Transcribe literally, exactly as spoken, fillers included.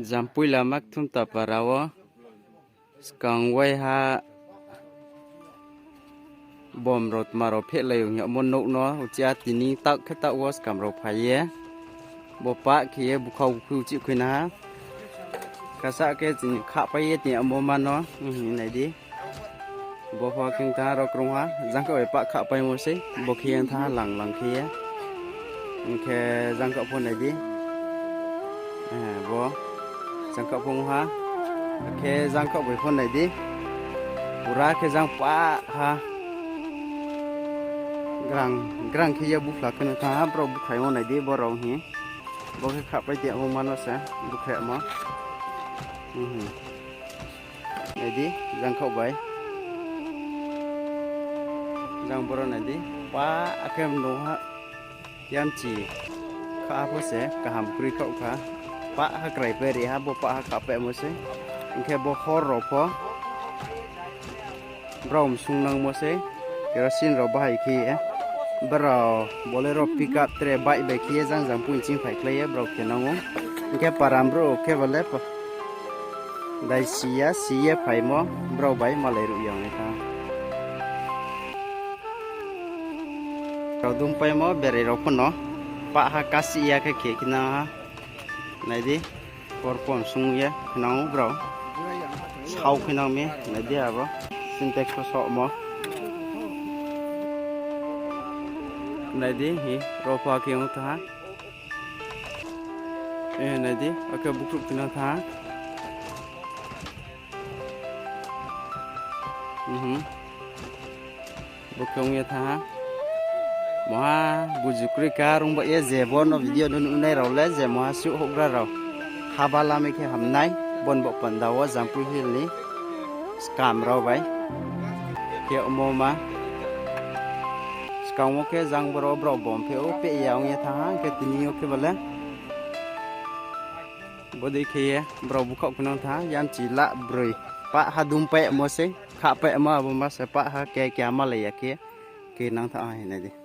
Jampui lama kthum ta para wo skang waiha bom rao tma rao phehlai ong yagmo nouh no uchih a tini taoh khe taoh wo skam rao phai ye. Bo pah khe ye bukhaoh bukhui uchih khui na ha. Kasa khe chini khahpai ye tini amo ma no, nai di. Bo pho khe thanng ha ro krung ha, jangkhaoh bai pah khahpaimo sei, bo khe ye thanng ha lang lang khe ye. Hing khe jangkhaoh pho nai di. Bo jangkhaoh pho ong ha. Akhe jangkhaoh bai pho nai di. Pura khe jang pah ha. Grang, grang khe ye buphla khe no thanng ha, brao bukhraimo nai di, bo rao hing. Bo khe khahpai tongmo ma no se, bukhraimo. Nai di, jangkhaoh bai. Jang boro nai di, pah akhe mnuh ha, yamchi kha pho se kaham kroi khaoh kha. Pah ha krai pai ri ha, bo pah ha khahpaimo sei. Hing khe bo hor rao pho brao msung nangmo sei, kerosene rao bahai khe ye. Brao Bolero pickup tre bike bai khe ye jang Jampui ching phaikhlai ye brao khe nang ou. Hing khe param brouh khe ba le dai si ya, si ye phaimo, brao bai malai ruh ya ong nai thanng. Rao dumpaimo berai rao pho no pah ha kasih ya khe khe khe nang ha. Nai di, por pom sung ye khe nang ou brao. Sao khe nang mi, nai di abo. Sintex pho sohmo. Nai di, hi, ro pho akhe ong thanng ha. Nai di, akhe bukhruh khe nang thanng ha. Bo khe ong ye thanng ha. Maha buju kroi ka rung ba ye je bo no video no nuhnai rao le je maha suh houhgra rao. Haba lamai khe hamnai, bo ni baoh panda wo Jampui Hill ni skam rao bai. Khe omo ma. Skang wo khe jang boro brao bom phe ou peh ya ong ye thanng ha, hing khe tini yo khe ba le. Bodei khe ye brao bukhaoh khe nang thanng ha, yamchi la broi. Pah ha dumpaimo sei, khahpaimo abo ma se pah ha khe keha malai ya khe, khe nang thanng ha hing nai di.